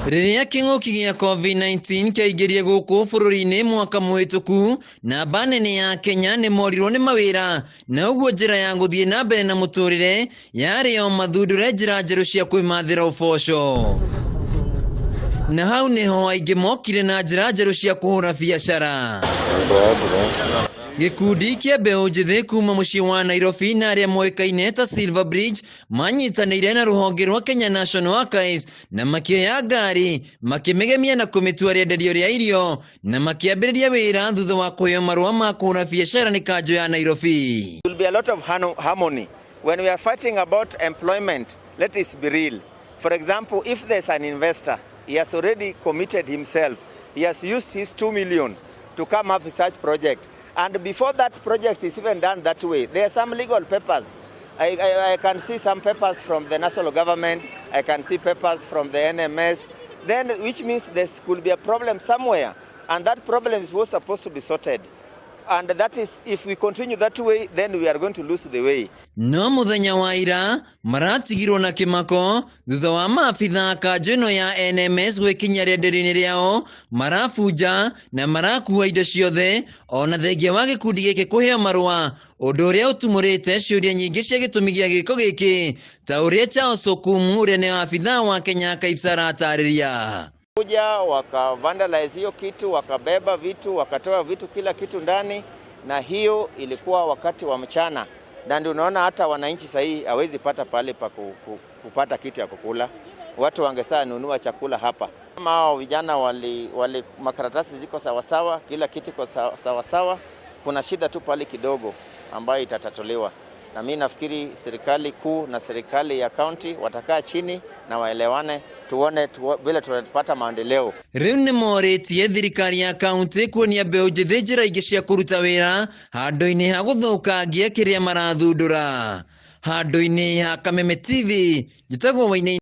Rĩrĩa kĩng'ũki gĩa COVID-19 kĩaingĩrie gũkũ bũrũri-inĩ mwaka mũhĩtũku, namba nene ya Kenya nĩ morirwo nĩ mawĩra, na ũguo njĩra ya gũthiĩ na mbere na mũtũrĩre yarĩ o mathundũre njĩra njerũ cia kwĩmathĩra ũboco. Na hau nĩho aingĩ mokire na njĩra njerũ cia kũhũra biacara. Gĩkundi kĩa mbeũ njĩthĩ kuma mũciĩ wa Nairobi na arĩa moĩkaine ta Silver Bridge manyitanĩire na rũhonge rwa Kenya National Archives na makĩoya ngari makĩmĩgemia na kũmĩtua rĩenderio rĩa irio na makĩambĩrĩria wĩra thutha wa kũheo marũa ma kũhũra biacara nĩ kanjũ ya Nairobi. Will be a lot of harmony. When we are fighting about employment, let us be real. For example, if there's an investor, he has already committed himself. He has used his 2 million to come up with such project. And before that project is even done that way, there are some legal papers. I can see some papers from the national government. I can see papers from the NMS. Then, which means there could be a problem somewhere. And that problem is what's supposed to be sorted. And that is, if we continue that way, then we are going to lose the way. No mũthenya wa ira maratigirwo na kĩmako thutha wa maabitha kanjũ ĩno ya NMS gwĩkinyia rĩenderio-inĩ rĩao, marabunja na marakua indo ciothe, ona thengia wa gĩkundi gĩkĩ kũheo marũa, ũndũ ũrĩa ũtumũrĩte ciũria nyingĩ cia gĩtũmi gĩa gĩko gĩkĩ, ta ũrĩa Charles Okumu, ũrĩa nĩ abithaa wa Kenya Archives, aratarĩria. Kuja waka vandalize hiyo kitu, wakabeba vitu, wakatoa vitu, kila kitu ndani, na hiyo ilikuwa wakati wa mchana, na ndio unaona hata wananchi sahii hawezi pata pale pa kupata kitu ya kukula. Watu wangesaa nunua chakula hapa. Kama hao vijana wali makaratasi ziko sawasawa, kila kitu iko sawasawa, kuna shida tu pale kidogo ambayo itatatuliwa. Na mimi nafikiri serikali kuu na serikali ya kaunti watakaa chini na waelewane, tuone vile tutapata maendeleo. Rĩu nĩ morĩtie thirikari ya kaunti kuonia mbeũ njĩthĩ njĩra ingĩ cia kũruta wĩra handũ-inĩ ha gũthũkangia kĩrĩa marathundũra. Handũ-inĩ ha Kameme TV, njĩtagwo Wainaina.